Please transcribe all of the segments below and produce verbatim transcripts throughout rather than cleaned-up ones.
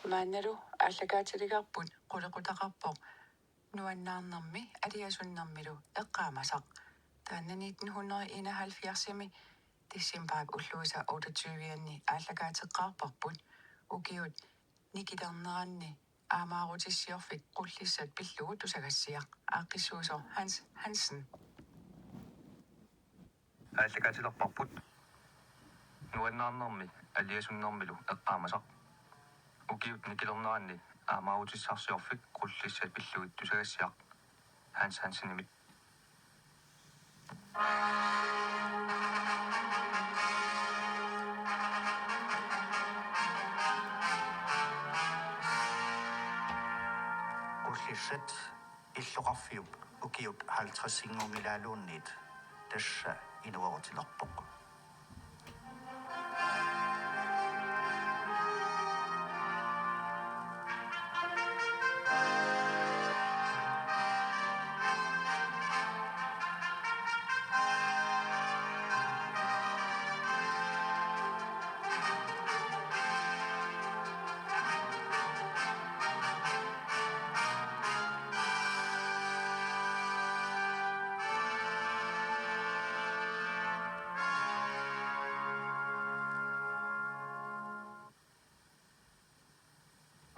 Maannalu aallakaatiligarput qulequtaqarpoq nuannaarnermi aliasunnermilu eqqaamasaq. Taanna nitten hundrede enoghalvfjerdsimi decembarip ulluisa otteogtyve-anni aallakaateqqaarparput. Ukiut nikilerneranni aamaarutissiorfik Qullissat pillugu tusagassiaq. Aaqqissuisoq Hans Hansen. Aallakaatilerparput nuannaarnermi aliasunnermilu eqqaamasaq. Ukiut nikilerneranni aamaarutissarsiorfik Qullissat pillugit tusagassiaq Hans Hansenimit. Qullissat illoqarfiup ukiut halvtredsinngunngilaaluunniit tassa inuerutilerpoq.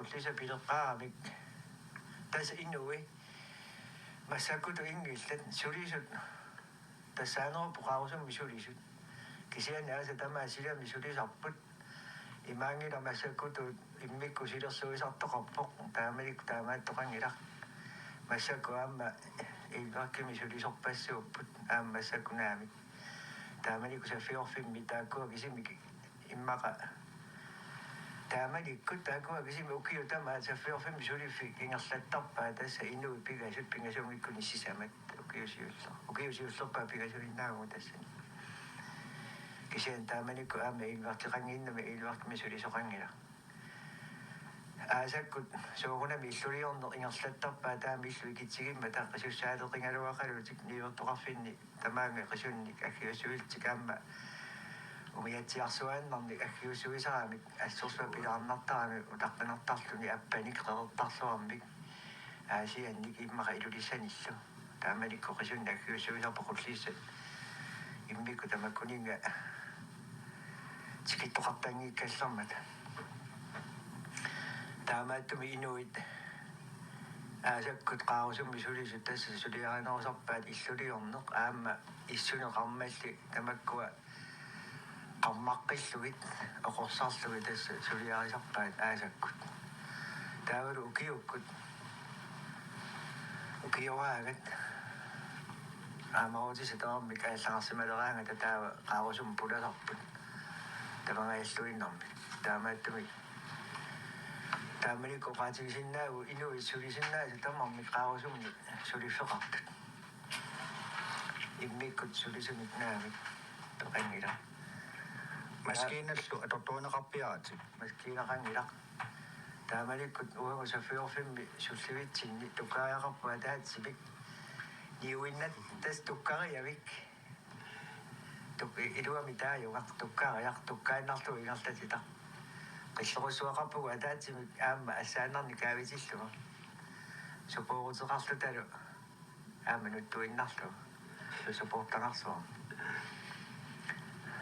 Qullissat pileqqaaramik tassa inui massakkutut inngillat sulisut tassaanerupput Qaarusummi sulisut. Kisianni aasat tamaasa silami sulisarput. Imaanngilaq massakkutut immikkut silersuisartoqarpoq, taamanikkut taamaattoqanngilaq. Massakkut aamma Elværkimi sulisorpassuupput aamma massakkut naamik. Taamanikkut Saffiorfimmi taakkua kisimik immaqa. Taamanikkut taakkua kisimik ukiut tamaasa Saffiorfimmi suliffik ingerlattarpaat tassa inuit pingasut pingasuunngikkunik sisamat ukiut siulleq. Ukiut siullerpaat pingasuinnaagutta tassani. Kisianni taamanikkut aamma Elværkeqannginnami Elværkimi sulisoqanngilaq. Aasakkut soorunami illuliorneq ingerlattarpaat taama illut ikitsigimmata qisussaaleqigaluaqalutik niuertoqarfinni tamaanga qisunnik aggiussuillutik aamma umiatsiarsuaannarnik aggiussuisaramik assorsuaq pilaarnartarami utaqqinartarluni appanik qeqertarluarmik Aasiannik immaqa Ilulissanillu. Taamanikkut qisunnik aggiussuisarput Qullissat immikkut tamakkuninnga tikittoqartanngikkallarmata. Taamaattumik inuit aasakkut Qaarusummi sulisut tassa suliarinerusarpaat illuliorneq aamma issuneq qarmalli tamakkua qarmaqqillugit oqorsarlugit tassa suliarisarpaat aasakkut. Taavalu ukiukkut ukioraangat aamaarutissat tamarmik aallarsimaleraangata taava Qaarusummi pulasarput tamangajalluinnarmik. Taamaattumik taamanikkut oqaatigisinnaavugut inuit sulisinnaasut tamarmik Qaarusummi suliffeqartut. Immikkut sulisunik naamik peqanngilaq. Maskiinallu atortuunneqarpiaratik. Maskiinaqanngilaq. Taamanikkut uagut Saffiorfimmi sullivitsinni tukkariaqarput ataatsimik niuinnatta tassa tukkariavik. Tuk-, iluamik taajugaq tukkariaq tukkaannarlugu ingerlatitaq. Qillerussuaqarpugut ataatsimik aamma assaannarnik kaavitillunga. Supooruteqarlutalu aamma nuttuinnarlugu. Supoortanarsuaq.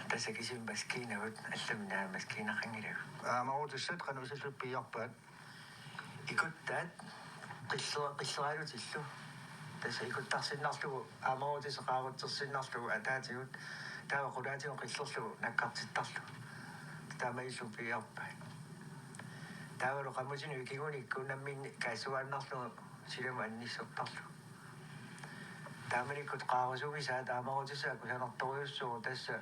Tassa kisimi maskiinagut allamik aamma maskiinaqanngilagut. Aamaarutissat qanoq ilillutik piiarpaat? Ikuttaat qiller-, qilleraalutillu. Tassa ikuttarsinnarlugu aamaarutissaq qaarutsersinnarlugu ataatigut. Taava qulaatigut qillerlugu nakkartittarlugu. Taamaalilluni piiarpaat. Taavalu qamutinut ikingunikku namminneq kaassuaannarlugu silamut annissortarlugu. Taamanikkut qaarusugisaat aamaarutissaat kusanartorujussuuvoq tassa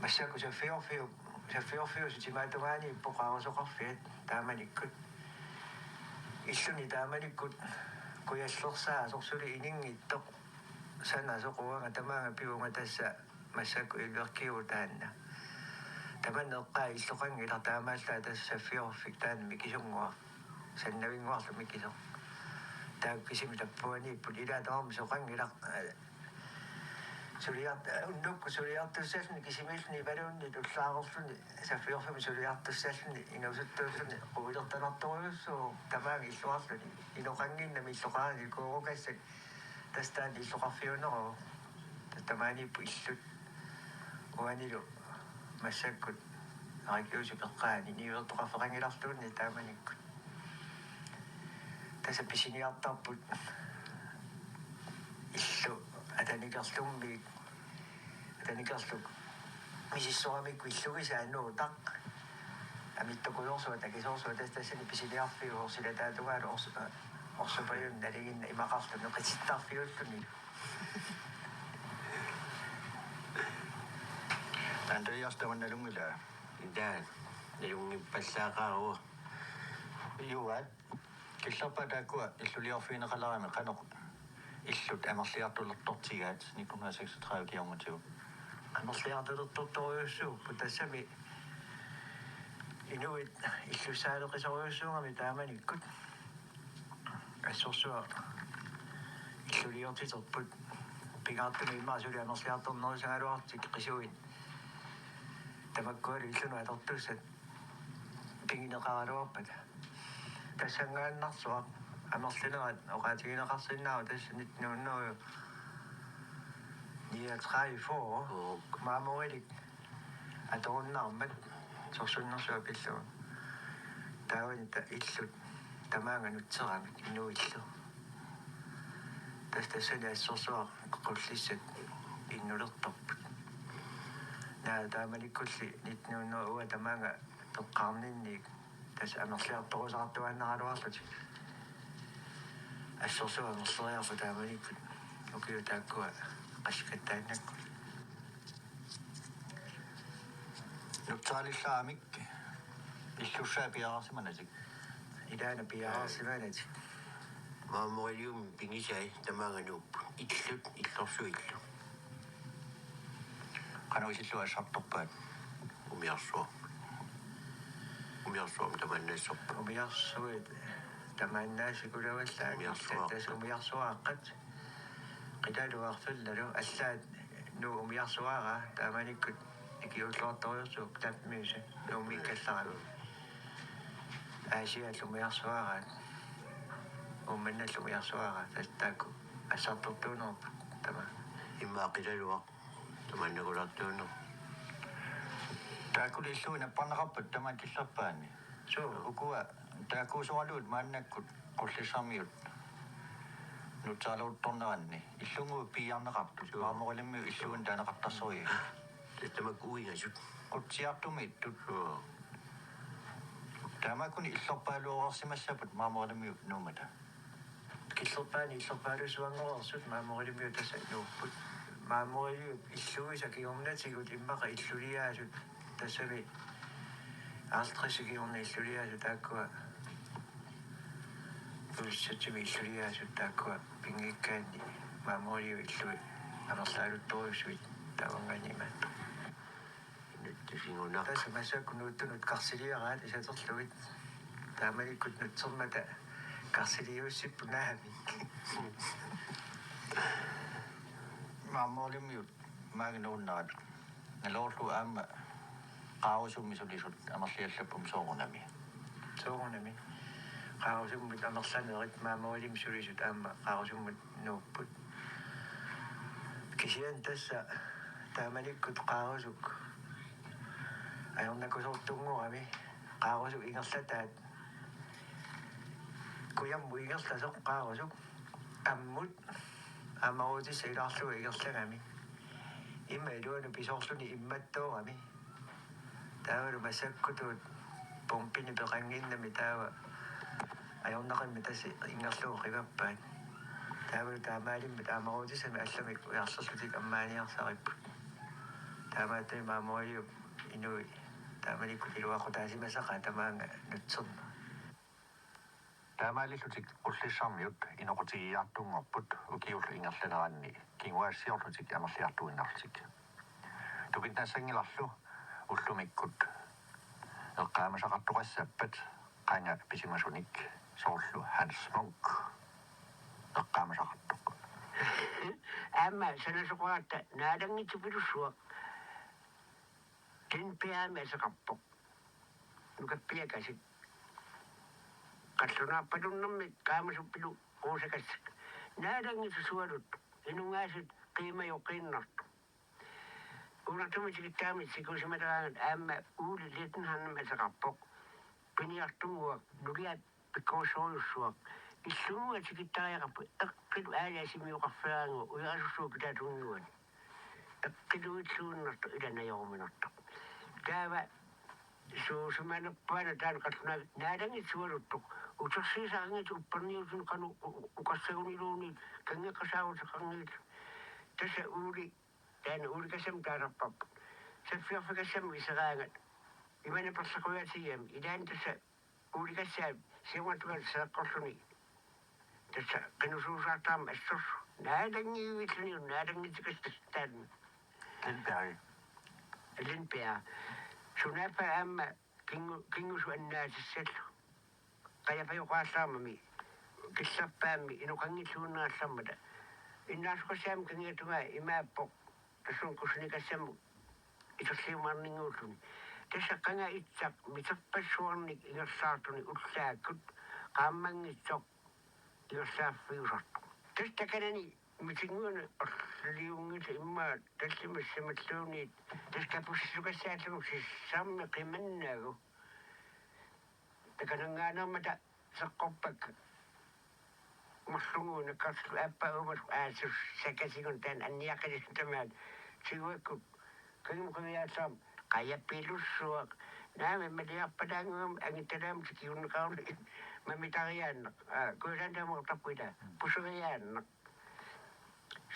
massakkut Saffiorfiup, Saffiorfiusup timaatungaaniippoq qaarusoqarfiat taamanikkut. Illuni taamanikkut kujallersaasoq suli ininngitsoq sanasoq uanga tamaanga pivunga tassa massakkut Elværkiuvoq taanna. Tamanna eqqaa illoqanngilaq taamaallaat tassa Saffiorfik taanna mikisunnguaq. Sannavinnguarlu mikisoq. Taakku kisimik tappuaniipput ilaat tamarmik soqanngilaq, eh, Suliart-, unnukkut suliartussalluni kisimiilluni imaluunniit ullaarorluni saffiorfimmi suliartussalluni inuusuttuulluni quilertanartorujussuuvoq tamaanga illuarluni. Inoqannginnami illoqarani kuurukassaq tassa taanna illoqarfiuneruvoq. Tassa tamaaniippoq illut uanilu massakkut Arakiusi peqqaani niuertoqarfeqanngilarluunniit taamanikkut. Tassa pisiniartarput illu atanikerlummik, atanikerluk misissoramikku illugisaa nuutaq. Amittoqujorsuaq, takisoorsuaq, tassa tassani pisiniarfiuvoq, silataata tungaanut ors-, orsupajunnik nalinginnaq imaqarluni qitittarfiullunilu. Andreas, tamanna nalunngilaa? Taa, nalunngippallaaqaaq. Juuat, killerpaat taakkua illuliorfigineqalerami qanoq illut amerliartulertortigaat nitten hundrede og seksogtredive kingornatigut? Amerliartulertortorujussuupput, tassami inuit illussaaleqisorujussuugamik taamanikkut. Assorsuaq illuliortiterput, pingaartumik immaqa suli amerliartornerusagaluarlutik qisuit tamakkualu illunut atortussat pigineqaraluarpata. Tassanngaannarsuaq amerlinerat oqaatigineqarsinnaavoq tassa nitten hundrede niogtredive, fyrre. Joo. Marmorilik atorunnaarmat sorsunnersuaq pillugu. Taavani ta-, illut tamaanga nutseramik inuillu. Tassa tassani assorsuaq qullissat innulertarput. Naa, taamanikkulli nitten hundrede tamaanga peqqaarninniit tassa amerliartorusaartuaannaraluarlutik. Assorsuaq amerleriarput taamanikkut ukiut taakkua qassikkattaannakkut. Nutseralillaramik illussaa piareersimanatik. Ilaana piareersimanatik. Marmoriliummik pigisai tamaanga nuupput. Illut, illorsuillu. Qanoq isillugu assartorpaat? Umiarsuarmut. Umiarsuarmut tamaannaassorpaat. Umiarsuit tamaannaasikulavallaa. Umiarsuaq. Tassa umiarsuaaqqat. Qitaluarfillalu allaat Nuup umiarsuaaraa taamanikkut ikiuulluartorujussuuvoq, Knappemøse Nuummiikkallarami. Aasiaallu umiarsuaaraat. Uummannallu umiarsuaaraat. Tassa taakku assartortuunerput tamaat. Immaqa Qitaluaq tamaannakulaartuuneq. Taakkulu illui napparneqarpata tamaat killerpaani. Suu. Ukua taakkuusoraluit maannakkut Qullissarmiut nutsaaleruttorneranni illunnguit piiarneqartut. Suu. Marmorilimmiut illuini taaneqartarsorigit. Tamakku uingasut. Qutsiartumiittut. Suu. Tamakkuni illorpaaluarsimassapput Marmorilimmiut nuummata. Killerpaani illorpaalussuanngoreersut Marmorilimmiut tassa nuupput. Marmoriliup illuisa kingornatigut immaqa illuliaasut, tassami halvtredsit kingorna illuliaasut taakkua, Ilulissatimi illuliaasut taakkua pinngikkaanni Marmoriliup illui amerlaaluttorujussuit taavanngaanniit imaattoq. Nutsusigunaq. Tassa massakkut nuuttunut karsiliaraat isaterlugit. Taamanikkut nutsermata karsiliussipput naamik. Marmorilimmiut maanga nuunnerat. Naloorlu aamma Qaarusummi sulisut amerliallapput soorunami. Soorunami. Qaarusummut amerlanerit Marmorilimmi sulisut aamma Qaarusummut nuupput. Kisianni tassa taamanikkut Qaarusuk ajornakusoortunngorami, Qaarusuk ingerlataat kujammut ingerlasoq Qaarusuk ammut amaruutissaq ilaarlugu ingerlagami. Ima iluanut pisoorluni immattoorami. Taavalu massakkutut pumpini peqannginnami taava ajornaqimmat tassa ingerlugu qivappaat. Taavalu taamaalimmata amaruutissami allamik ujarlerlutik ammaaniarsaripput. Taamaattumik Marmoriliup inui taamanikkut iluaqutaasimasaqaat tamaanga nutserneq. Taamaalillutik Qullissarmiut inoqutigiiaartunngorput ukiullu ingerlaneranni kinguaassiorlutik amerliartuinnarlutik. Tukinnassanngilarlu ullumikkut eqqaamasaqartoqassappat qanga pisimasunik, soorlu Hans Munk eqqaamasaqartoq. Aamma sanasoqaratta naalanngitsipilussuaq. Lindbergimik ateqarpoq. Nukappiakasik. Qallunaarpalunnermik qaamasuppilu quusakasik. Naalanngitsisualut inunngaasiit qiimajoqiinnartoq. Uunartumik tikittaramik sikuusimaleraangat aamma Ole Lindhardt ateqarpoq. Piniartunnguaq nukiat pikkorissorujussuaq. Illunnguaq tikittariaqarpoq eqqilu aali asimioqarfiaraannguaq ujarisussuup kitaatunginnguani. Eqqiluilluinnartoq ilanajoruminartoq. Taava suusimanerpaana taanna qallunaat naalanngitsisuluttoq. Utersiisaqanngitsut upperniutinut qanoq u-, u-, uqassaguniluunniit kanngeqqasaaruteqanngillat. Tassa Ole, taanna Ole Kassamik taasarparput. Saffiorfik Kassamik iseraangat. Imanna perleqqujatigigami. Ilaanni tassa Ole Kassaap siuartungaani seeqqorluni. Tassa qinusuusaartarami assorsuaq. Naalanngiivilluni naalanngitsikkasik taanna. Lindberg. Lindberg. Sunaaffa aamma kingu-, kingusu annaatissallu. Qajapajoqaallarmami. Killerpaammi inoqanngilluinnarallarmata. Innaasoqassaammi kangiatungaa imaappoq. Tassunga kusinikassamut iterliumaarninnguulluni. Tassa qanga itsaq miterpassuarnik ingerlaartuni ullaakkut qaammanngitsoq ingerlaarfiusartoq. Tassa takanani mitinnguani orliliunngitsoq immaqa tallimat simalluunniit tassa kapussisukassaallugit sissammi qimannagu. Takananngaanneermata seqqorpakka. Marlunguuna karlu aappaa uumasoq aasus sakasigun taanna anniaqqilisut tamaat. Tiguakkut kangimut qiviaassaam qajapilussuaq. Naamik maliarpalaannguamik angittalaamik tikiunneqaruni mamitariaanneq. Aa, kuilaantaamortarpuita. Puseriaanneq.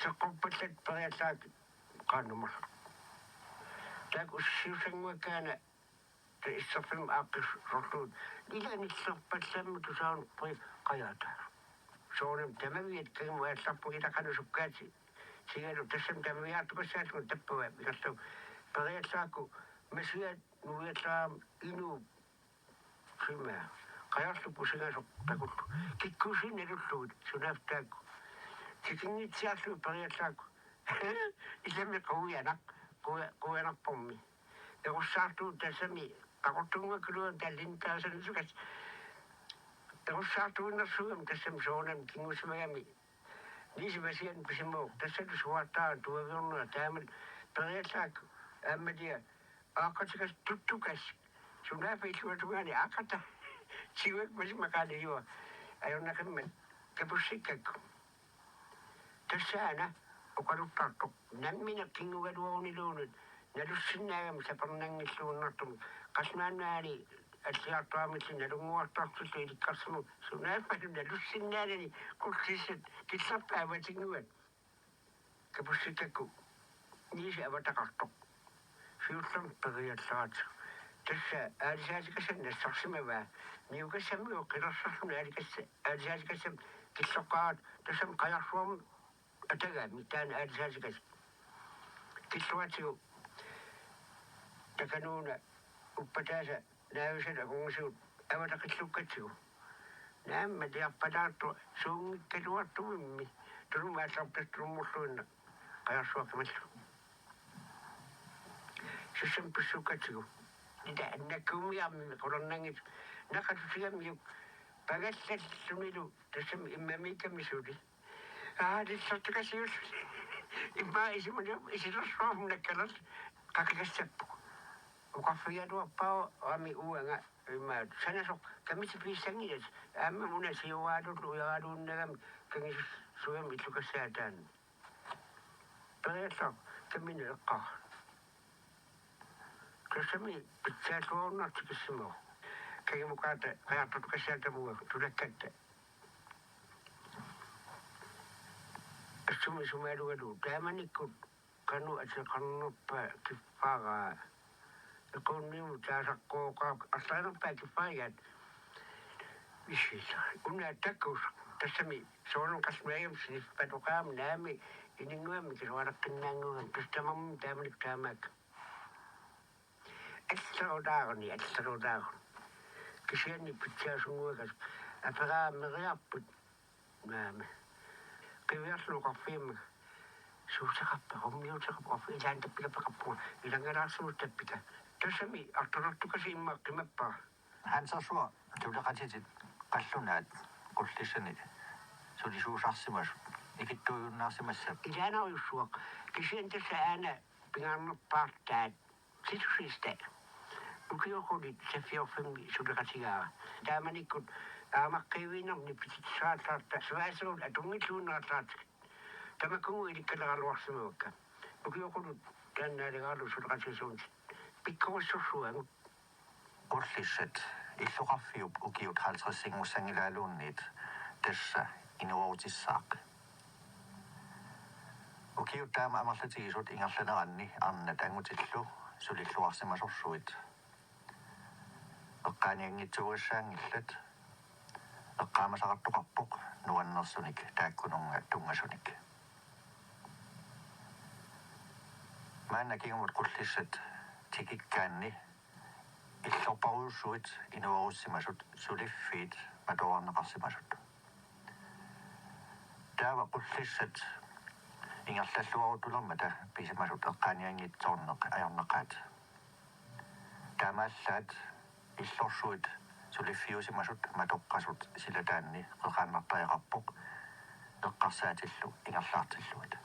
Seqqorpallat periallaak qaannamut. Taakku ussiussannguakkaana Tassa isserfimmi aaqqissorlugu. Ila nillerpallammi tusaanerpui qajaataa. Soorunami tamaviat kangimut aallarpunga ila qanoq sukkaatigigalugu tassami tamaviaartukassaallugu tappavaa ingerlavugut. Periallaakku masiat nuiallaramik inuup sima. Qajarlup pusingasoq takullu. Kikkuusiinnaq nalullugit sunaaffa taakku. Tikinngitsiarlugit periallaakku. Ilami quianaq, qui-, quianarpormi. Erussaartugut tassami qaqortunnguakuluan tallintaasannasukat. Erussaartuinnarsuugami tassami soorunami kingusimagami. Nisimasian pisimooq tassalu suaartaartuaviornera taamak periallaakku aammalia aaqqatikas tuttukas. Sunaaffa illuatungaani aaqqata. Tiguakkut masimaqaaliua. Ajornaqimmat kapussikkakku. Tassaana oqaluttartoq nammineq kingugaluaruniluunniit nalussinnaagami sapernanngilluinnartumik qallunaannaani alliartuaramillu nalunnguartartullu ilikkarsimavoq sunaaffalu nalussinnaanani qullissat killerpaat avatinnguat. Kapussikkakku niisi avataqartoq. Siullermik periallaratsigu. Tassa aalisaatikassanik nassarsimavaa. Niukassammigut qilersorluni aalikassa-, aalisaatikassamik killoqqaaratsigu tassami qajarsuarmi atagami taanna aalisaatikasik. Killuatsigu takanuuna uppataasa naavisalu akornisigut avataqillukkatsigu. Naamik maliarpalaartoq suunngikkaluartumimmi. Tunumut aallarpassuarmulluinnaq qajarsuaq qimallugu. Sissami pissukkatsigu. Ila annakkuummiarmi qularnanngitsoq. Naqatutigamiuk pagallallunilu tassami immamiikkami suli. Aa, lillertukasiulluni. Immaqa isumaniup isilersuarmut nakkalerlugu qaqikassappoq. Oqarfigigaluarpara aamma uanga immaqa sanasoq kamitipiissanngilat aamma una siuaarlullu ujaraaluinnagami kangisut sugami illukassaataanni. Periallaarpoq kammineq eqqaaq. Tassami pitsaalluarunnaartoq tikissimavoq. Kangimukaata qajartortukassaata tamugakkut tulakkatta. Assummi isumaalugalugu taamanikkut qanoq ateqarnerpa kiffaraa. Equnniumut taasaqqooqaaq arlaanerpaat kiffarigaat. Isilla. Una takkusoq tassami soorunami qallunaagami siniffatoqaami naamik ininnguamik kisuaraqqinnaannguugami tassa tamarmik taamanikkut taamaakka. Allarulaaruni, allarulaaruni. Kisianni pitsaasunngikkaluarluni aperaameriarput naamik. Piviarlu oqarfigimmanga: Suuteqarpa, rummiuteqarpa? Oqarfigaanga: Ilaanni tappikappeqarpunga, ilanngalaarsimut tappika. Tassami artornartukasiit immaqa qimappara. Hansersuaq suleqatitit qallunaat Qullissani sulisuusarsimasut ikittuujunnaarsimassapput. Ilaanarujussuaq, kisianni tassa aana pingaarnerpaartaat Sisusiista. Ukioq qulit Saffiorfimmi suleqatigaara. Taamanikkut aamaqqiiviinerni pititsisarallaarta, svejserut atunngilluinnarallaartigut. Tamakkununnga ilikkaleraluarsimavakka. Ukioq qulit taanna naalagaalu suleqatigisagut pikkorissorsuagut. Qullissat illoqarfiup ukiut halvtredsinngussanngilaaluunniit tassa inuerutissaaq. Ukiut taama amerlatigisut ingerlaneranni arnat angutillu sulilluarsimasorsuit eqqaanianngitsuugassaanngillat. Eqqaamasaqartoqarpoq nuannersunik taakkununnga tunngasunik. Maanna kingumut Qullissat tikikkaanni illorparujussuit inuerussimasut suliffiit matoorarneqarsimasut. Taava Qullissat ingerlalluaruttulermata pisimasut eqqaanianngitsoorneq ajornaqaat. Taamaallaat illorsuit suliffiusimasut matoqqasut silataanni qeqaannartariaqarpoq eqqarsaatillu ingerlaartillugit.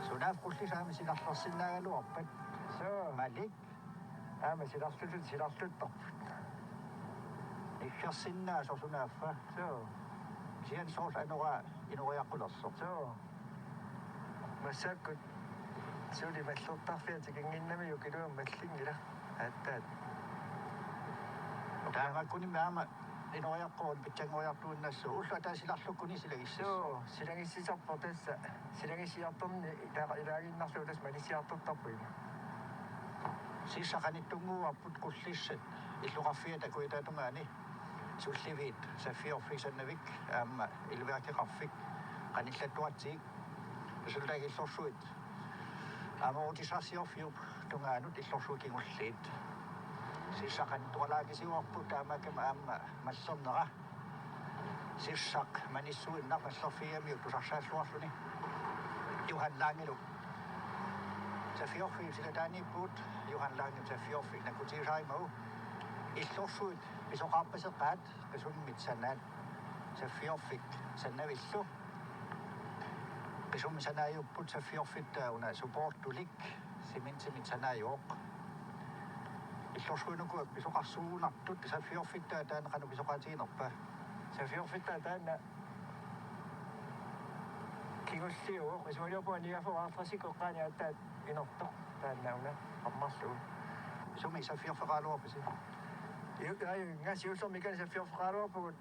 Sunaaffa Qullissat aamma silarlersinnaagaluarpat? Suu. Malik. Aamma silarlullutik silarluttarput. Iggersinnaasoq sunaaffa. Suu. Kisianni soorlu anoraa inoriaqqulersoq. Suu. Massakkut suli mallertarfia tikinnginnamiuk iluamik mallinngilaq. Aatsaat. Taamaakkunimmi aamma inoriaqqoruni pitsanngoriartuinnassaaq. Ulloq ataaseq silarlukkuni silagissaaq. Suu, silagissisarpoq tassa. Silagissiartorneq ila-, ilaaginnarlugu tassa manissiartortarpoq ima. Sissaq qanittunnguuarput Qullissat illoqarfiata kujataatungaani. Sulliviit Saffiorfik Sannavik aamma Ilviakkeqarfik qanillattuatsigik. Tassulu taakku illorsuit aamma Uutissarsiorfiup tungaanut illorsuit kingulliit. Sissaq qanittualaakisiuarput taamaakkami aamma mallernera. Sissaq manissuinnaq mallerfigigamiuk tusarsaalluarluni. Johan Langelu Saffiorfiup silataaniippugut, Johan Langep Saffiorfik nakkutigisarimagu. Illorsuit pisoqarpaseqaat qisummit sanaat Saffiorfik Sannavillu. Qisummit sanaajupput Saffiorfittaaq una supportulik cementimik sanaajuvoq. Illorsuit ukua pisoqarsuugunartut Saffiorfittaaq taanna qanoq pisoqaatiginerpa? Saffiorfittaaq taanna kingulliuvoq, isumaliorpunga niogfyrre halvtredsikkut eqqaani aatsaat inertoq taanna una ammarlugu. Sumi saffiorfeqaraluarpisi? Ju-, aju, nga siullermik ikani saffiorfeqaraluarpugut.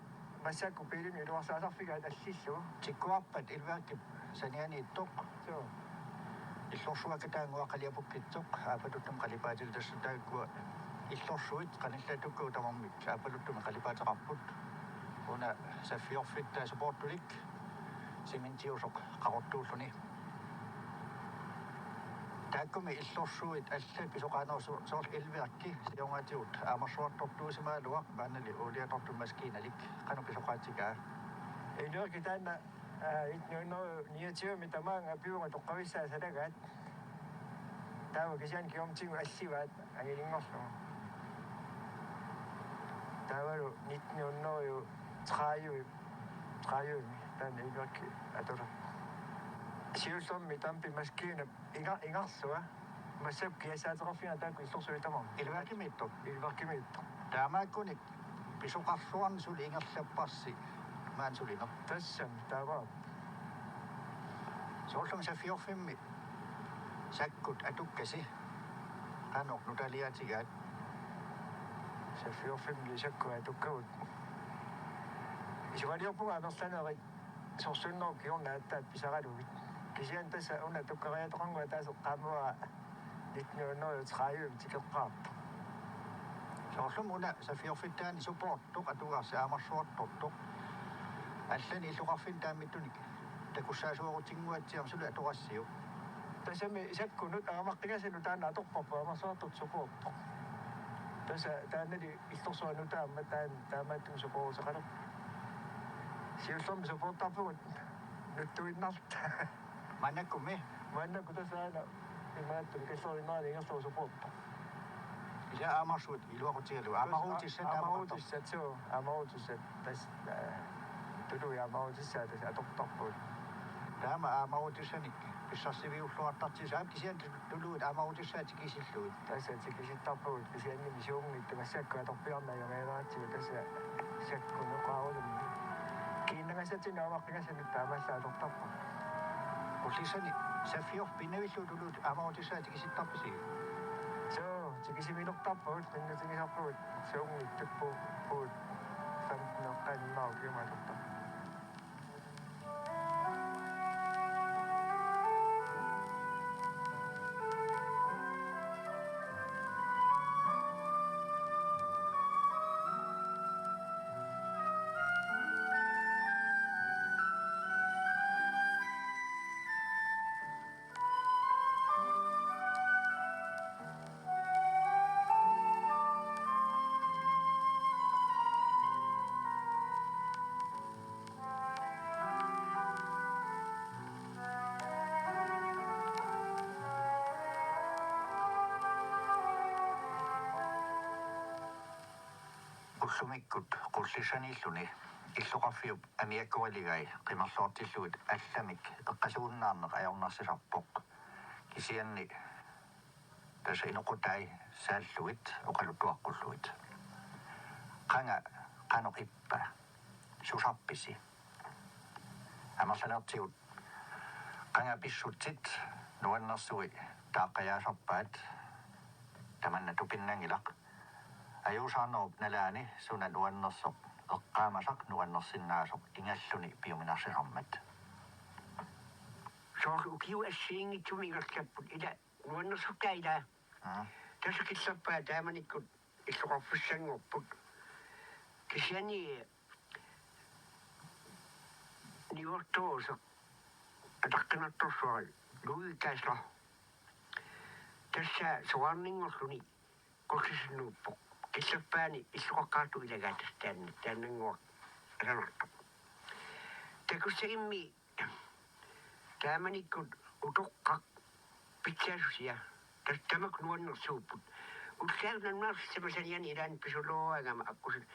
Massakkut biilimik iluarsaasarfigaat allillugu. Tikkuarpat Ilviakkep sanianiittoq. Suu. Illorsuakka taannguaq qaliapukkitsoq, aappaluttumik qalipaatilik, tassa taakkua illorsuit qanillattukkakka tamarmik aappaluttumik qalipaateqarput. Una Saffiorfittaaq supportulik cementiusoq qaqortuulluni. Taakkumi illorsuit allat pisoqaanersut, soorlu Ilviakki siornatigut amersuartortuusimagaluaq maannali uuliatortumi maskiinalik, qanoq pisoqaatsigaa? Ilviakki taanna, aa, nitten hundrede niogtyve-mi tamaanga pivunga toqqavissaa salagaat. Taava kisianni kingornatigut allivaat angilinngorlugu. Taavalu nitten hundrede tredive, tredive-mi taanna Ilviakki atulerpoq. Siullermik dampemaskiinap inga-, ingarlua. Massakkut kiassaateqarfiga taakku illorsuit tamarmik. Ilivaakkimiittoq. Ilivaakkimiittoq. Taamaakkunik pisoqarluarneq suli ingerlapparsi maani sulineq. Tassami taava. Soorlumi Saffiorfimmi Sakkut atukkasi. Qanoq nutaaliaatigaat? Saffiorfimmi Sakkut atukkagut. Isumaliorpunga amerlanerit sorsunnerup kingorna aatsaat pisaralugit. Kisianni tassa una atukkariaateqarnikuuvoq ataaseq qaammappaa nitten hundrede og tredive tikeqqaartoq. Soorlumi una Saffiorfittaani supoortoq atugarsi aamarsuartortoq. Allanik illoqarfinni taamatunik takussaasuarutinnguatsiarmat suli atorassiuk. Tassami Sakkunut aamaqqigasanut taanna atorparput aamarsuartortoq supoortoq. Tassa taannali illorsuarmi taama taan taamaattumik supooruteqalerpoq. Siullermik supoortarpugut nuttuinnarluta. Maannakkumi? Maannakkut tassa aana imaattumik killoriinnarani ingerlavoq supoortoq. Ila aamarsuit iluaqutigalugu. Aamaruutissat taama aamaruutissat, suu, aamaruutissat. Tassa, eh, tuluit aamaruutissaat tassa atortarpugut. Taama aamaruutissanik pissarsiviulluartartigu aamma kisianni tuluit aamaruutissaat tikisillugit. Tassa tikisittarpugut kisiannimi suunngitsut massakkut atorpiarneq ajornanngilaratsigu tassa Sakkunut oqarulumi. Kiinnangasatsinnut aamaqqigasanut taamaallaat atortarpugut. Qullissani Saffiorfik pinnavillugu tuluit aamaruutissaat tikisittarpisi? Suu, tikisimilertarpugut, qinnutigisarpugut, suunngitsut pu-, puut femten eqqaannaarukkiuma atortarpugut. Ullumikkut Qullissaniilluni illoqarfiup amiakkoriligai qimerloortillugit allamik eqqasuunnaarneq ajornarsisarpoq. Kisianni tassa inoqutai saallugit oqaluttuaqqullugit. Qanga qanoq ippa? Susarpisi? Amerlanertigut qanga pissutsit nuannersui taaqqajaasarpaat, tamanna tupinnanngilaq. Ajuusaarnerup nalaani suna nuannersoq eqqaamasaq nuannersinnaasoq ingerluni piuminarsisarmat. Soorlu ukiut assigiinngitsumik ingerlapput ila nuannersortaa ila. Mm. Tassa killerpaat taamanikkut illoqarfissanngorput. Kisianni niuertoruseq ataqqinartorsuaq Ludvig Geisler. Tassa soraarninngorluni Qullissannuuppoq. Killerpaani illoqaqqaartup ilagaata taanna, taannannguaq asanartoq. Takussagimmi taamanikkut utoqqaq pitsaasusia. Tassa tamakku nuannersuupput. Ullaakkut nalunaarsissamasaniani ilaanni pisulooragama akkusin.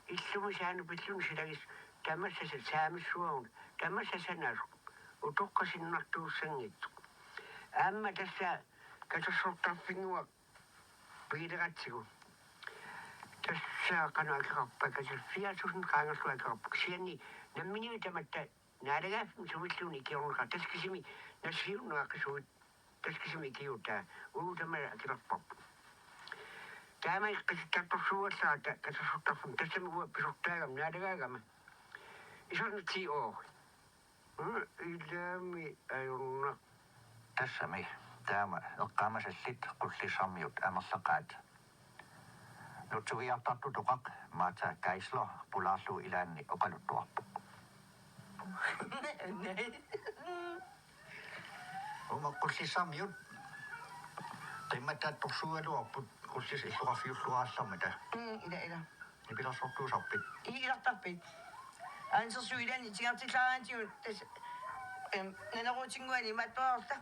Illumisaanut pilluni silagis tamassa sa-, saamissuarun. Tamassa sanasoq. Utoqqasinnartuussanngitsoq. Aamma tassa katersortarfinnguaq piileratsigu. Tassa qanoq akeqarpa, katersorfiaasusun qaangerlugu akeqarpoq. Kisianni nammineq tamatta naalagaaffimmi sumilluunniit ikiorneqaaq, tassa kisimi nassiunneqaqisuit, tassa kisimi ikiuutaa, uu tamaat akilerparput. Taama eqqisittartorsuugallarata katersortarfimmi, tassami uanga pisortaagama naalagaagama. Isornitsi oo. Mm, ilaami ajornaq. Tassami, taama eqqaamasallit Qullissarmiut amerlaqaat. Nutsugiartartutoqaq Martha Geisler pulaarlugu ilaanni oqaluttuarpoq. Uuma Qullissarmiut qimmattaattorsuugaluarput Qullissat illoqarfiulluarallarmata. Mm, ila, ila. Nipilersortuusarpit? Ii, ilartarpit? Aansersuut ilaanni itigartillaaraangatsigut tassa, em, naneruutinnguani imaattoorta.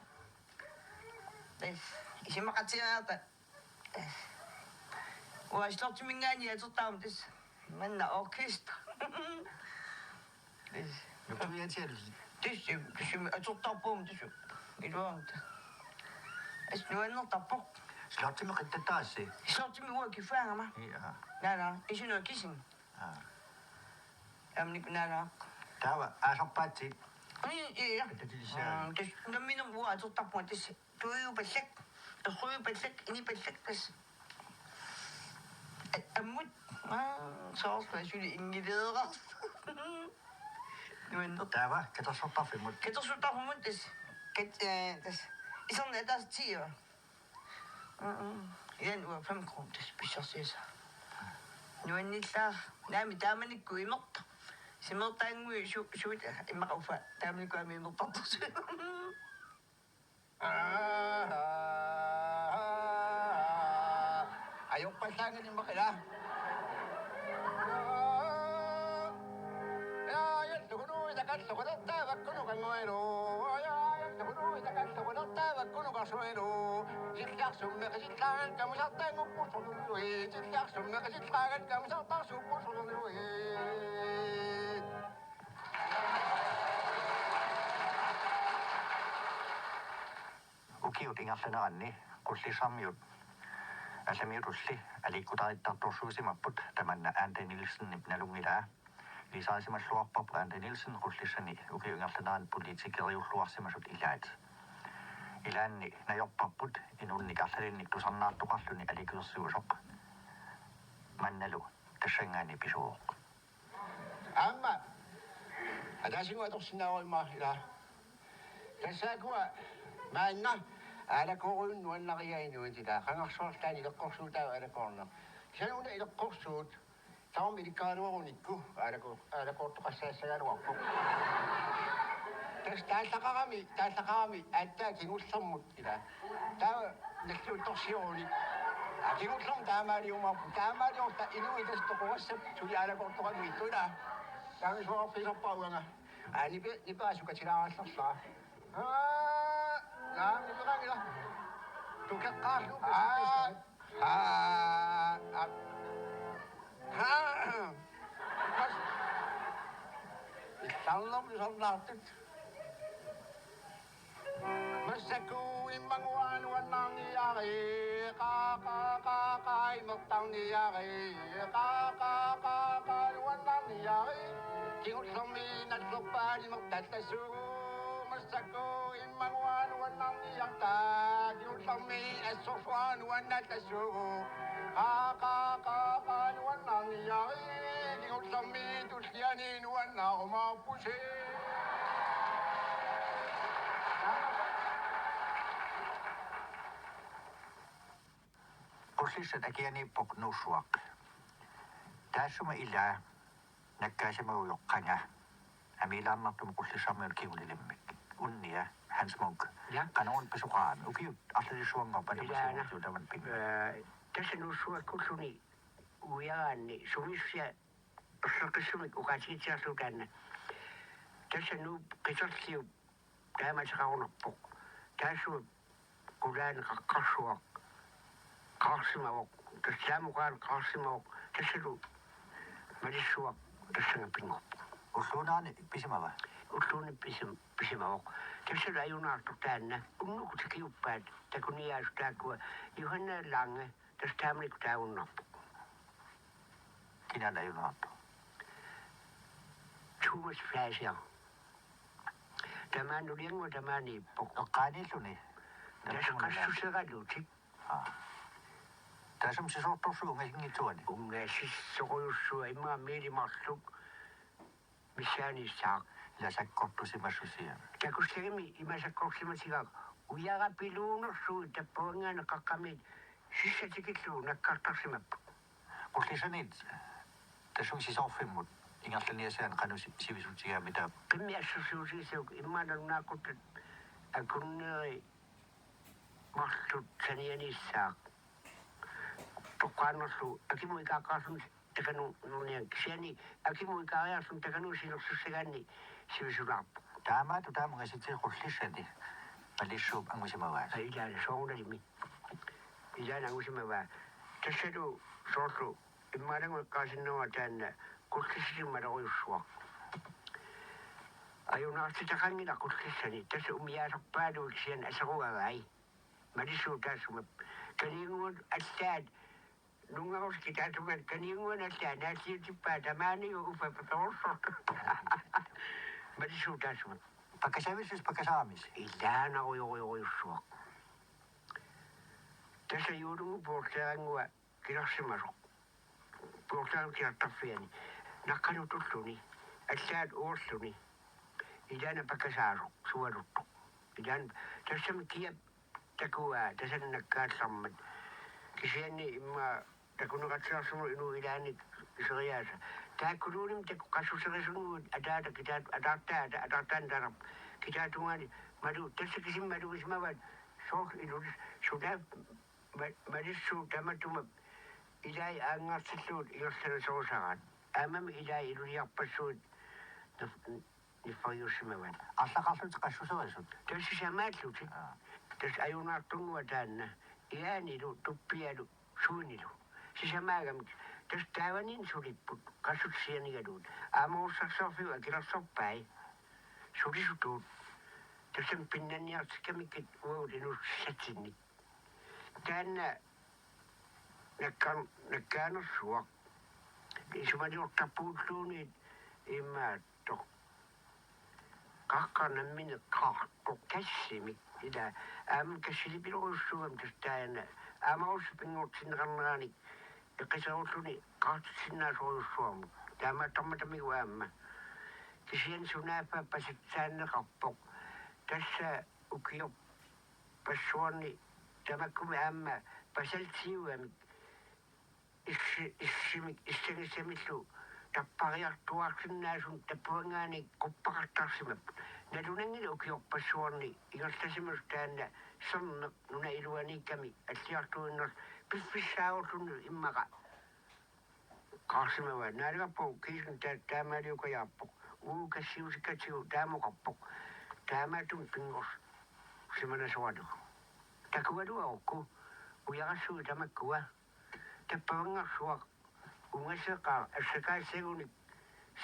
Tassa, isumaqatigiinnarta. Tassa. Uanga Slottiminngaanniit atortarama tassa. Manna orkester. Tassa. Nutsugiaatigalusi? Tassa, tassa atortarput tassa. Iluamik. As nuannertarpoq. Slottimi qittattaassi. Slottimi uanga kiffaangama. Ia. Naana, isinua kisin. Aa. Amnik naana. Taava aasarpaatsit. Ia, ia. Qittatilissaa. Mm, tas nammineq uanga atortarpunga tas. Tuiupallak. Tuiupallak, inipallak tas. Ammut. Aa, soorlu asuli ingileeraq. Nuanneq. Taava, katersortarfimmut. Katersortarfimmut tas. Kat, eh, tas. Iserni ataasiiva. Mm. Ian uanga fem kroner tas pissarsiassara. Nuannillaaq. Naami taamanikkut imerta. Simertaanngui su, suut immaqa uffa. Taamanikkut aamma imertartorsuuvoq. Ajorpallaanngilaq immaqa ila. Ukiut ingerlaneranni Qullissarmiut allamiutulli aliikkutarittartorsuusimapput, tamanna Ante Nielsenip nalunngilaa. Ilisarisimalluarparput Ante Nielsen Qullissani ukiut ingerlaneranni politikeriulluarsimasut ilaat. Ilaanni najorparput inunnik arlalinnik tusarnaartoqarluni aliikkusersiusoq. Mannalu tassanngaanniit pisuuvoq. Aamma ataasinnguaq atorsinnaavarma ila. Tassaakkua maanna aalakoorujunnik nuannarigai inuit ila. Qangarsuarlaani ileqqorsuutaavoq aalakoorneq. Kisianni una ileqqorsuut tamarmik ilikkaraluarunikku aalako-, aalakoortoqassagaluarpoq. Tassa taallaqarami, taallaqarami aatsaat kingullermut ila. Taava nalliuttorsioruni. Aa, kingullermik taamaaliumaarpoq. Taamaaliorta inuit tassa toqorassappat suli aalakoortoqanngitsut ila. Taamasuarfigisarpara uanga. Aa, nipe-, nipeq sukkatilaarallarlaa. Aa, naamik nipeqanngilaq. Tukeqqaarlugu. Aa, aa, aa. Aa. Mas-, illarnermi sannaartut. Massakkut immaqa nuannarniarit, qaa, qaa, qaa, qaa, imertarniarit, qaa, qaa, qaa, qaa, nuannarniarit. Kingullermik nallerpaat imertallassuugut. Massakkut immaqa nuannarniarta, kingullermik assorsuaq nuannaattassuugut. Qaa, qaa, qaa, qaa, nuannarniarit. Kingullermik tulliani nuannaarumaarpusi. Qullissat akianiippoq Nuussuaq. Taassuma ilaa nakkaasimagujoq qanga amiilaarnartumik Qullissarmiunut kingulilimmik. Unnia, Hans Munk. Ja. Qanoruna pisoqarami? Ukiut arlalissuanngorpat. Ilaana. Tamatumuusiuutaman pinga. Ee, tassa Nuussuakkulluni uiaraanni sumiissusia erseqqissumik oqaatigitsiarlugu taanna. Tassa Nuup Qiterliup taama ateqarunarpoq. Taassuma qulaani qaqqarsuaq qaarsimavoq, tassaammat oqaani qaarsimavoq, tassalu malissuaq tassannga pinngorpoq. Ulluunaani pisimava? Ulluunniit pisim-, pisimavoq. Tassalu ajunaartoq taanna. Unnukkut tikiuppaat takuniaasut taakkua. Johanne Lange, tassa taamanikkut taagunnarpoq. Kinaana ajunaartoq? Thomas Fleischer. Tamaani nuliannguaq tamaaniippoq. Eqqaaniilluni. Tassa qassuseeralutik. Aa. Taassuma sisoortorsuaq ungasinngitsuani. Ungasissorujussuaq immaqa miili marluk missaaniissaaq. Ila sakkortusimassusia. Takussagami ima sakkortusimatigaaq, uiarapiluunersugut tappavanngaanniit qaqqamiit sissaq tikillugu nakkartarsimapput. Qullissaniit tassunga sisoorfimmut ingerlaniassaanut qanoq si-, sivisutigaammi taava? Qimmit assersuutigissagukkit immaqa nalunaaquttap akunneri marluk sanianiissaaq. Toqqaannarlugu akimut ikaaqqaarluni takanut nuunian, kisianni akimut ikaariarluni takanut sinersussagaanni sivisulaarpoq. Taamaattoq taama ungasitseri Qullissani malissuup angusimavaa. Aa, ilaana soorunalimi. Ilaana angusimavaa. Tassalu soorlu immaqa nalunngilaq eqqaasinnaavara taanna Qullissani malorujussuaq. Ajunaartitaqanngilaq Qullissani, tassa umiaasarpaaluit kisianni aserugavai. Malissuup taassuma. Kaninnguaq allaat nunngaruskitaatuman kaninnguaq allaat naalliutippaat tamaaniuppaa patorsortu. Malissuup taassuma. Pakkasavissus pakkasaramisi. Ilaanarujorujorujussuaq. Tassa juulungu puorteerannguaq kilarsimasoq. Puorteerannguaq kilartarfiani. Naqqanut tulluni. Allaat uorluni. Ilaana pakkasaasoq sualuttoq. Ilaana tassami kiap takuaa tasanna nakkaallarmat. Kisianni immaqa takuneqatsiarsimavoq inuup ilaanni iseriaasa. Taakkuluunniit taku qassuserisunnguit ataata kitaat ataartaata ataartaanut taaneq. Kitaatungaani malu tassa kisimi malugisimavaat soorlu ilulis sunaaffa ma-, malissuup tamatuma ilai aanngartillugu ingerlanerusaraat. Aammami ilai iluliarpassuit nif-, niffariussimavaat. Arlaqarlutik qassuserisut. Tassa sisamaallutik. Aa. Tassa ajunaartunnguaq taanna. Iaanilu, tuppialu, suinilu. Sisamaagamik. Tassa taavaniinneq sulipput. Qassutsianigaluit. Aamarussarsiorfiup akilersorpai. Sulisutuut. Tassami pinnanniartikkamikkit uagut inuussutsinnik. Taanna nakkaan-, nakkaanersuaq. Isumaliortarpugulluunniit imaattoq. Qaqqaq nammineq qaartoq kassimik ila aamma kassilipilorujussuugami tassa taanna aamarussaq pinngortinneqarneranik eqiterulluni qaartitsinnaarsorujussuarmut. Taamaattarmatamigut aamma. Kisianni sunaaffa pasitsaanneqarpoq. Tassa ukiorpassuarni tamakkumi aamma pasaltiugamik issi-, issimik issagissamillu tappariartuaarsinnaasunik tappavanngaanniit quppaqartarsimapput. Nalunanngilaq ukiorpassuarni ingerlasimasoq taanna sermeq nunap iluaniikkami alliartuinnarlugu piffissaarulluni immaqa qaarsimavaa. Naalagarput kiisami ta-, taamaaliukajaarpoq. Uagut kassiusikkatsigu taamoqarpoq. Taamaattumik pinngorsimanasoralugu. Takugaluarukku ujarassuit tamakkua. Tappavanngarsuaq ungaseqaaq assakaassaguni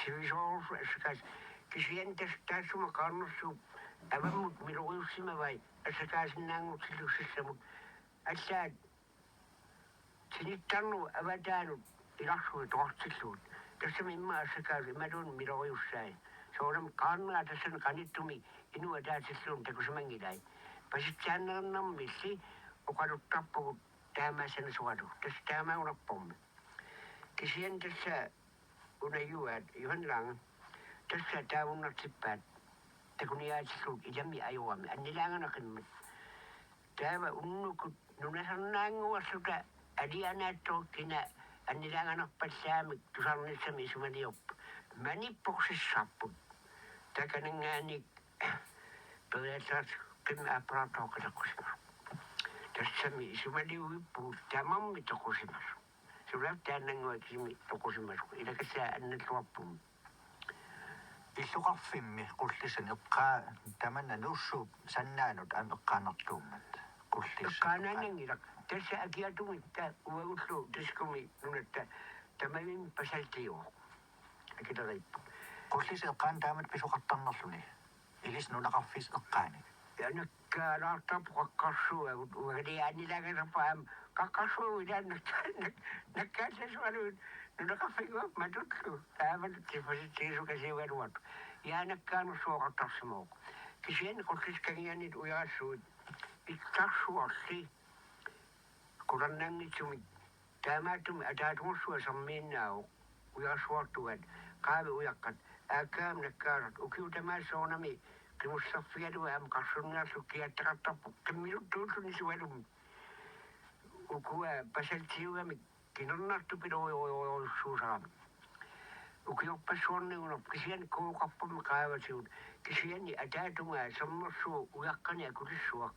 sivisoorsuaq assakaas-, kisianni tassa taassuma qaarnersuup avammut miloriussimavai assakaasinnaanngortillugu sissamut. Allaat sinittarnerup avataanut ilarsuit toqartillugit. Tassami immaqa assakaasut imaluunniit miloriussai. Soorunami qaarnera tassani qanittumi inuup ataatsilluni takusimanngilai. Pasitsaannerinermilli oqaluttarpugut taamaassanasoralugu. Tassa taamaagunarpormi. Kisianni tassa unajuaat Johan Lange. Tassa taavunnartippaat. Takuniaatillugu ilami ajorami. Annilaanganaqimmat. Taava unnukkut nunasarnaannguarluta alianaattoq kina annilaanganarpallaamik tusarnissamik isumaliorput. Manippoq sissarput. Takananngaanniit periaatsaartikkimmi aappalaartoq qiteqqusimasoq. Tassami isumaliuippugut tamarmik toqusimasoq. Sunaaffa taannannguaq kisimi toqusimasoq. Ilakassaa annalluarpummi. Illoqarfimmi Qullissani eqqaa-, tamanna Nuussuup sannaanut aamma eqqaanartuummat. Qullissani eqqaanaannanngilaq. Tassa akiatungitta uagullu taskumi nunatta tamavimmi pasaltiuvoq. Akileriippoq. Qullisi eqqaani taamatut pisoqartarnerluni. Ilissi nunaqarfissi eqqaani. Ja nakkaalaartarpoq qaqqarsuagut uagut annilaanganerpaam qaqqarsuagut ilaannak nak-, nakkaallasualuit nunaqarfinnguaq matullu. Taamalu tifasitsigisukasiugaluartoq. Ja nakkaanersuaq oqartarsimavoq. Kisianni Qullisi kangianiit ujarassuit. Itsarsuarli. Qularnanngitsumik. Taamaattumik ataatungersuaq sermiinnaavoq. Ujarassuartugaat. Qaavi ujaqqat. Aakkaamik nakkaasartut. Ukiut tamaasa soorunami qimusserfigalugu aamma qarsunniarlugu kiattaqartarpoq. Qimmiluttuulluni sualummi. Ukua pasaltiugamik kinernartupilorujorujorujussuusarami. Ukiorpassuarnigunarpoq kisianni kooqarpummi qaavatigut kisianni ataatungaa sermersuup ujaqqani akulissuaq.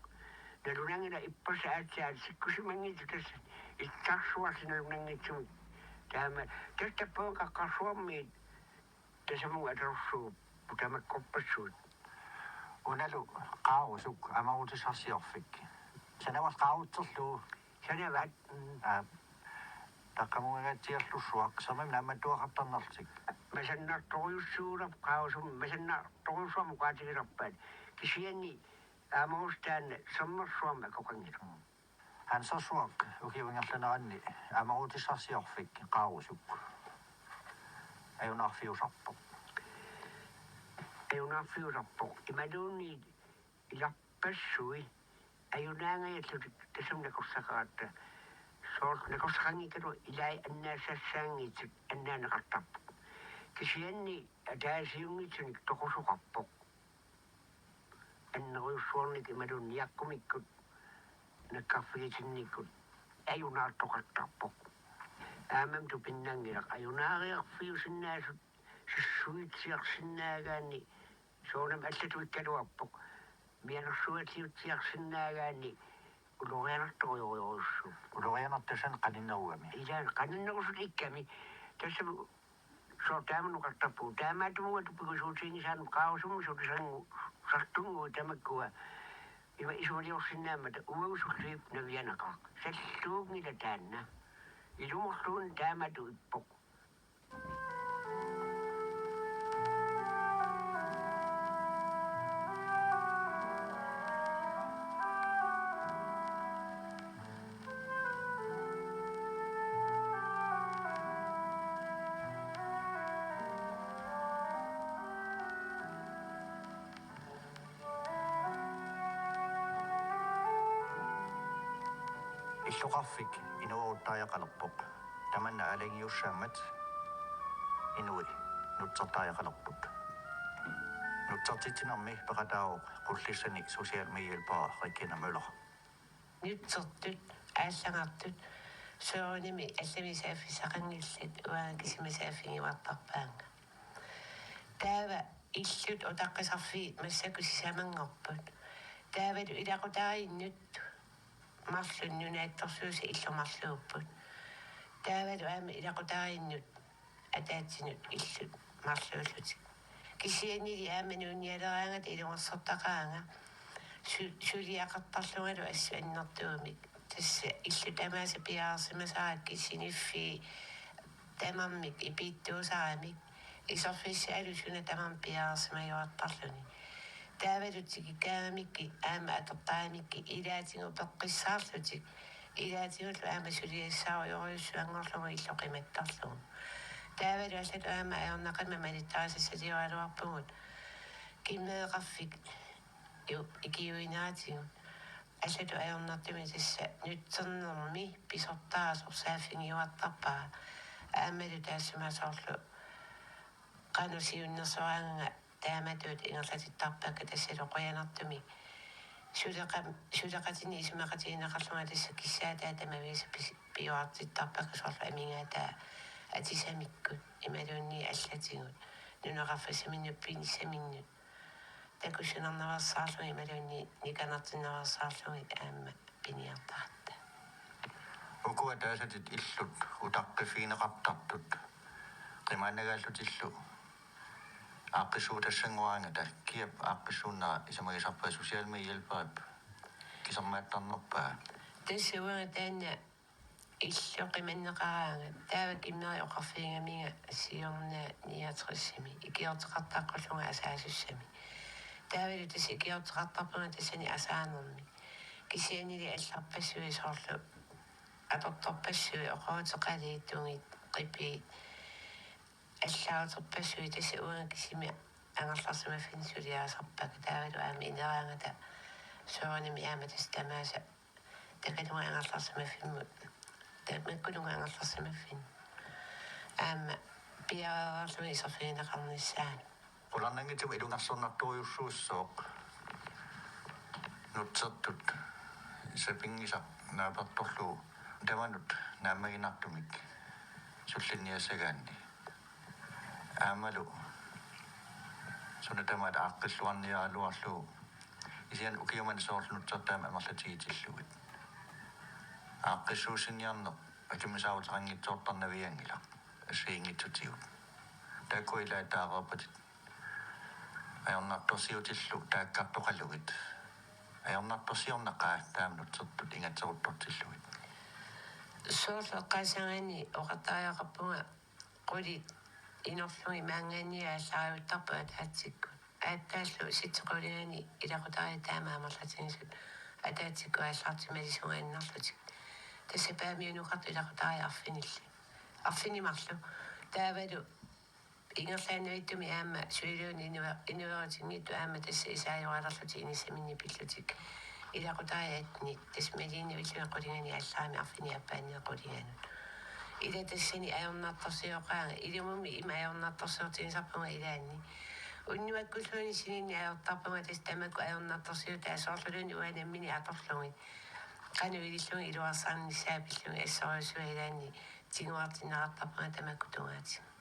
Nalunanngilaq ippassaq aatsaat sikkusimanngitsoq tassa itsarsuarli nalunanngitsumik. Taama tassa tappavunga qaqqarsuarmiit tasamut atorsuupput tamakkorpassuit. Unalu qaarusuk amarutissarsiorfik. Sanavas qaarutserlugu. Sanavaat. Mm. Aa, taqqamungagatsiarlussuaq, sermimik naammattuaqartarnerlutik. Masannartorujussuulerpoq qaarusummi, masannartorujussuarmik oqaatigilerpaat. Kisianni aamma taanna sermersuarmik akoqanngilaq. Hansersuaq ukiup ingerlaneranni aamma Ruutissaarsiorfik Qaarusuk ajunaarfiusarpoq. Ajunaarfiusarpoq. Imaluunniit ilarpassui ajunaangajallutik tassami nakorsaqaratta. Soorlu nakorsaqanngikkaluarluni ilai annaasassaanngitsut annaaneqartarput. Kisianni ataasiunngitsunik toqusoqarpoq. Annerujussuarnikkut imaluunniit niaqqumikkut nakkarfigitinnikkut ajunaartoqartarpoq. Aammami tupinnanngilaq ajunaariarfiusinnaasut sissuitsiarsinnaagaanni soorunami allatut ikkaluarpoq. Mianersuatiutsiarsinnaagaanni ulorianartorujorujussuuvoq. Ulorianartoq tassani qaninnerugami. Ilaa qaninnerusutut ikkami. Tassami soorlu taama oqartarpugut. Taamaattumut tupigusuutiginngisaannut Qaarusummi sulisarngu-, sartunnguit tamakkua ima isumaliorsinnaammata uagut sulliup navianaqaaq. Salluunngilaq taanna. Ilumorluunniit taamatut ippoq. Illoqarfik inueruttariaqalerpoq. Tamanna aalajangiussaammat inui nutsertariaqalerput. Nutsertitsinermi peqataavoq Qullissani socialmedhjælper Regina Møller. Nutsertut aallagartut soorunami allamik saaffissaqanngillat, uanga kisima saaffigiuartarpaannga. Taava illut utaqqisarfiit massakkut sisamanngorput. Taavalu ilaqutariinnut marluk nunaatsorsuusaat illut marluupput. Taavalu aamma ilaqutariinnut ataatsinut illut marluullutik. Kisiannili aamma nuunnialeraangata ilungersortaqaanga su-, suliaqartarlungalu assut annertuumik. Tassa illut tamaasa piareersimasarakkit siniffii tamarmik ipiittuusaramik. Iserfissaalu suna tamarmi piareersimajuartarluni. Taavalu tikikkaangamikkit aamma atortaramikkit ilaatigut peqqissaarlutik. Ilaatigullu aamma suliassaarujorujussuanngorlugu illoqimattarlugu. Taavalu allatut aamma ajornaqimmat malittarisassaliugaluarpugut. Kimmeeqarfik ju-, ikiuineratigut. Allatut ajornartumik tassa nutsernermi pisortaasoq saaffigiuartarpara. Aammalu taassuma soorlu qanoq siunnersoraanganga taamatut ingerlatittarpakka tassalu qujanartumik. Suleqa-, suleqatinni isumaqatigineqarlunga tassa kissaataa tamaviisa pis-, piuartittarpakka soorlu amigaataa atisamikkut, imaluunniit allatigut, nunaqarfissaminnut pinissaminnut. Takussinarnaveersaarlugit imaluunniit nikanartinnaveersaarlugit aamma piniartaratta. Ukua taasatit illut utaqqiffigineqartartut qimaannagaallutillu aaqqissuutassanngoraangata, kiap aaqqissuunnera isumagisarpaa socialmedhjælperip kisermaattarnerpaa? Tassa uanga taanna illu qimanneqaraangat, taava Kimmeri oqarfigigamiga siorna niogtresimi ikiorteqartaqqullunga asaasussami. Taavalu tassa ikiorteqartarpunga tassani asaanermi. Kisiannili allarpassui soorlu atortorpassui oqoruteqaliit tungit qipiit allaaruterpassui tassa uanga kisimi angerlarsimaffinni suliarisarpakka, taavalu aamma ineraangata soorunami aamma tassa tamaasa takanunga angerlarsimaffimmut, tamakkununnga angerlarsimaffinni aamma piareerlunga iserfigineqarnissaanut. Qularnanngitsumik ilungersornartorujussuussooq nutsertut sapinngisaq naapertorlugu tamanut naammaginartumik sullinniassagaanni. Aammalu suna tamaat aaqqilluarniaraluarlugu, kisianni ukiumani soorlu nutsertaamik amerlatigitillugit. Aaqqissuussiniarneq atumisaaruteqanngitsoortarnavianngilaq assigiinngitsutigut. Taakku ilaat taareerpatit ajornartorsiutillu taakkartoqalugit. Ajornartorsiornaqaaq taama nutsertut ingatseruttortillugit. Soorlu eqqaassagaanni oqartariaqarpunga qulit inorlugit maanngaanniit aallariuttarput ataatsikkut. aatsaallu sitsequlinani ilaqutariit taama amerlatigisut ataatsikkut aallartimalisugaannarlutik. Tassa Paamiunukartut ilaqutariit arfinilli. Arfineq-marluk. Taavalu ingerlaannavittumik aamma suiluunniit inue-, inuerutinngitsut aamma tassa isaajoralerlutik inissaminnik pillutik. Ilaqutariit attenit, tassa Malinnavilluni qulinganut allarami arfineq-aappaanni qulinganut. Ila tassani ajornartorsioqaanga, ilumummi ima ajornartorsiortigisarpunga ilaanni. Unnuakkulluunniit sininni ajortarpunga tassa tamakku ajornartorsiutaat soorluluunniit uanga nammineq atorlugit. Qanoq ilillunga iluarsarnissaa pillunga assorujussuaq ilaanni tiguartinneqartarpunga tamakku tungaatigut.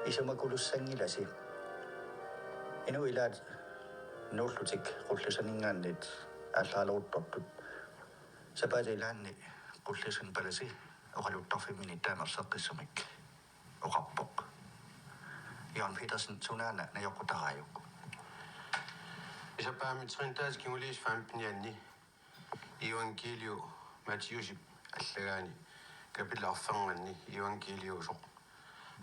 Isumakulussanngilarsi. Inuit ilaat nuullutik qullisaninngaanniit aallaaleruttortut. Sapaatip ilaanni qullisani palasi oqaluttarfimminni taama erseqqissumik oqarpoq. Jørgen Petersen, sunaana najoqqutaraajuk? Isappaami trinitaas kinguliis femtenianni Evangeliu Matthæusip allagaani kapitel arfernanni evangeliusoq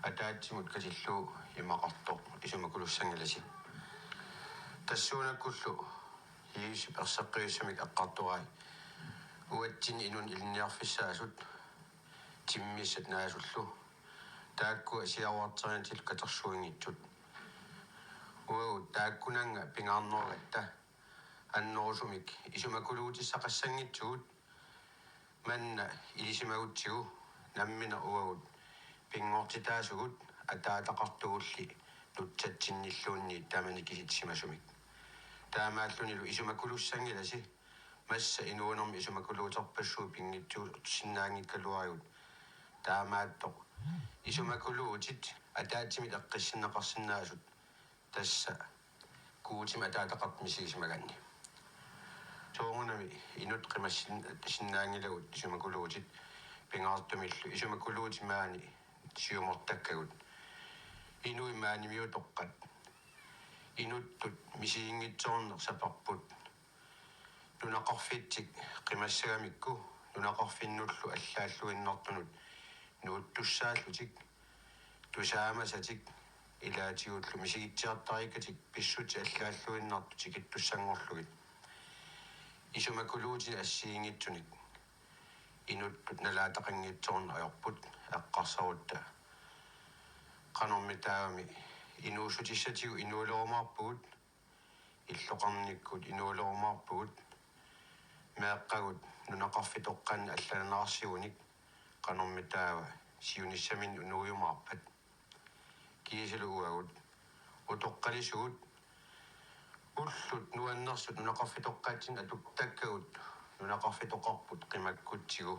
ataatsimut katillugu imaqartoq Isumakulussanngilarsi. Tassuunakkullu Jiisusip erseqqissumik eqqartorai uatsinni inunnut ilinniarfissaasut timmissat naasullu taakkua siaruarterinnillu katersuinngitsut. Uagut taakkunannga pingaarnerugatta annerusumik isumakuluutissaqassanngitsugut manna ilisimagutsigu nammineq uagut pinngortitaasugut ataataqartugulli nutsatsinnilluunniit taamani kisitsisimasumik. Taamaallunilu isumakulussanngilarsi massa inuunermi isumakuluuterpassuit pinngitsoorsinnaanngikkaluarigut. Taamaattoq isumakuluutit ataatsimit eqqissinneqarsinnaasut tassa Guutimik ataataqartut misigisimagaanni. Soorunami inuttut qimassin-, sinnaanngilagut isumakuluutit pingaartumillu isumakuluutit maani siumortakkagut. Inuit maanimiutoqqat inuttut misiginngitsoorneq saperput. Nunaqarfitsik qimassagamikku nunaqarfinnullu allaalluinnartunut nuuttussaallutik, tusaamasatik ilaatigullu misigitsiartariikkatik pissutsit allaalluinnartut tikittussanngorlugit. Isumakuluutinik assigiinngitsunik inuttut nalaataqanngitsoorneq ajorput eqqarsarutta. Qanormitaava inuussutissatigut inuulerumaarpugut, illoqarnikkut inuulerumaarpugut, meeqqagut nunaqarfitoqqaanni allananeqarsigunik qanormitaava siunissaminnik inuujumaarpat. Kiisalu uagut utoqqalisugut ullut nuannersut nunaqarfitoqqaatsinni atuktakkagut nunaqarfitoqarput qimakkutsigu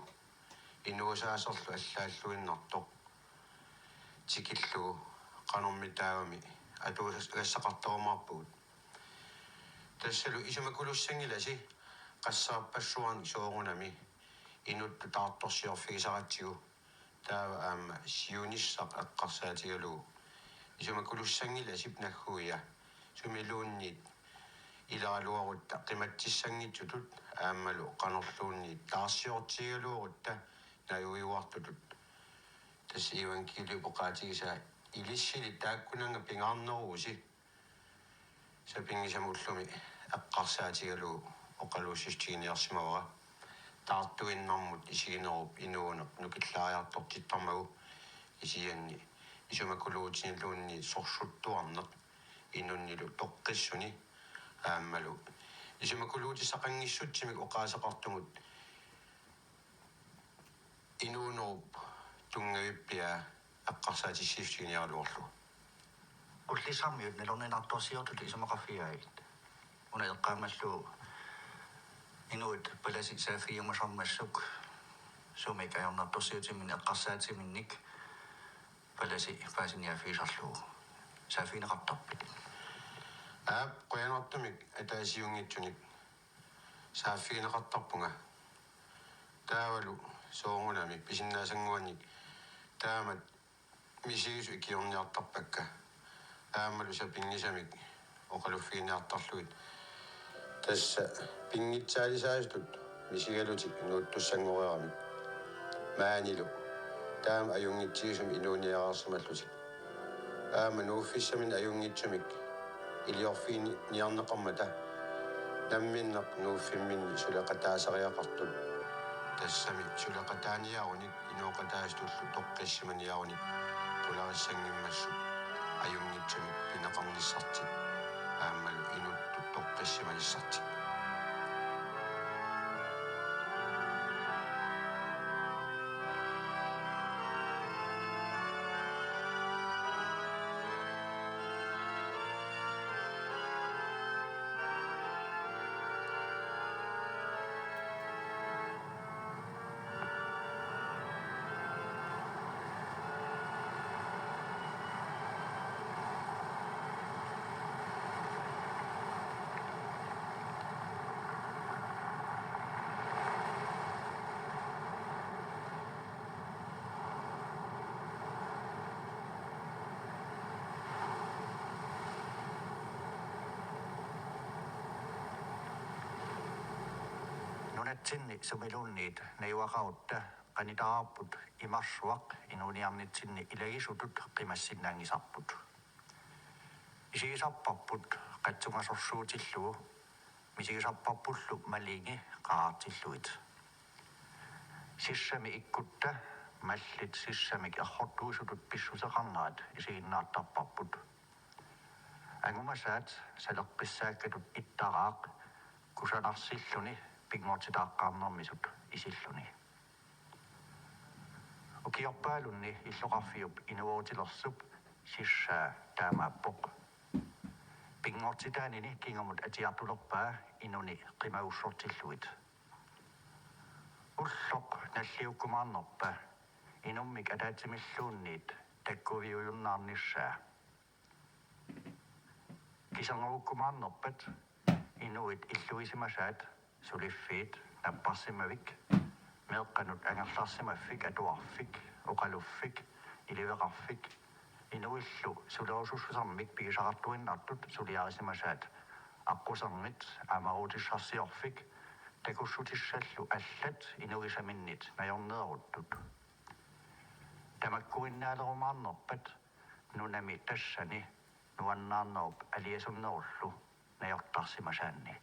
inuusaaserlu allaalluinnartoq tikillugu qanormitaava atugassaqartarumaarpugut. Tassalu isumakulussanngilarsi qassaarpassuarnik soorunami inuttut taartorsiorfigisaratsigu taava aamma siunissaq eqqarsaatigalugu isumakulussanngilarsip nagguia sumiluunniit ileraluarutta qimatsissanngitsutut aammalu qanorluunniit taarsiortigigaluarutta najuujuartutut. Tassa evangeliup oqaatigisaa ilissi taakkunannga pingaarneruusi sapinngisamik ullumi eqqarsaatigalugu oqaluussutiginiarsimavara. Taartuinnarmut isiginerup inuuneq nukillaariartortittarmagu kisianni isumakuluutiniluunniit sorsuttuarneq inunnilu toqqissuni aammalu isumakuluutissaqanngissutsimik oqaaseqartumut inuunerup tunngavippiaa eqqarsaatissiissutigineqaraluarlugu. Qullissarmiut nalorninartorsiortutut isumaqarfigaat. Una eqqaamallugu inuit palasit saaffigiumasarmassuk sumik ajornartorsiutiminnik eqqarsaatiminnik Palasi paasiniaaffigisarlugu saaffigineqartarpit? Aap, qujanartumik ataasiunngitsunik saaffigineqartarpunga. Taavalu soorunami pisinnaasannguanik taamak misigisut ikiorniartarpakka. Aammalu sapinngisamik oqaluffiginiartarlugit. Tassa pinngitsaalisaasutut misigalutik nuuttussanngoreeramik. Maanilu taama ajunngitsigisumik inuuniareersimallutik. Aamma nuuffissaminnik ajunngitsumik iliorfiginiarneqarmata namminneq nuuffimminni suleqataasariaqartut. Tassami suleqataaniarunik inooqataasutullu toqqissimaniarunik qularissanngimmassuk ajunngitsumik pineqarnissartik aammalu inuttut toqqissimanissartik. Nunatsinni sumiluunniit najugaqarutta qanittarparput imarsuaq inuuniarnitsinni ilagisutut qimassinnaanngisarput. Isigisarparput qatsungasorsuutillugu, misigisarparpullu malingi qaartillugit. Sissami ikkutta mallit sissamik errortuusutut pissuseqarnerat isiginnaartarparput. Angumasaat saleqqissaakkatut ittaraaq kusanarsilluni pinngortitaaqqaarnermisut isilluni. Ukiorpaalunni illoqarfiup inuerutilersup sissaa taamaappoq. Pinngortitaanini kingumut atiartulerpaa inuni qimagussortillugit. Ulloq nalliukkumaarnerpa inummik ataatsimilluunniit takkuviujunnaarnissaa. Kiserngoruukkumaarnerpat inuit illugisimasaat suliffiit napparsimavik, meeqqanut angerlarsimaffik, atuarfik, oqaluffik, iliveqarfik, inuillu sulerusussusermik pigisaqartuinnartut suliarisimasaat, aqqusernit, aamaruutissarsiorfik, takussutissallu allat inugisaminnit najorneeruttut. Tamakkuinnaalerumaarnerpat nunami tassani nuannaarnerup aliasunnerullu najortarsimasaanni.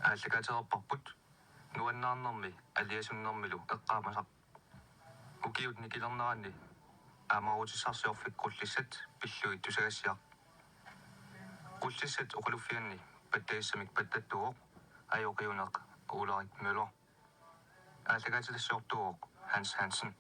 Aallakaatereerparput nuannaarnermi aliasunnermilu eqqaamasaq. Ukiut nikilerneranni aamaruutissarsiorfik Qullissat pillugit tusagassiaq. Qullissat oqaluffianni pattagissamik pattattuuvoq ajoqiuneq Ulrik Møller. Aallakaatitassiortuuvoq Hans Hansen.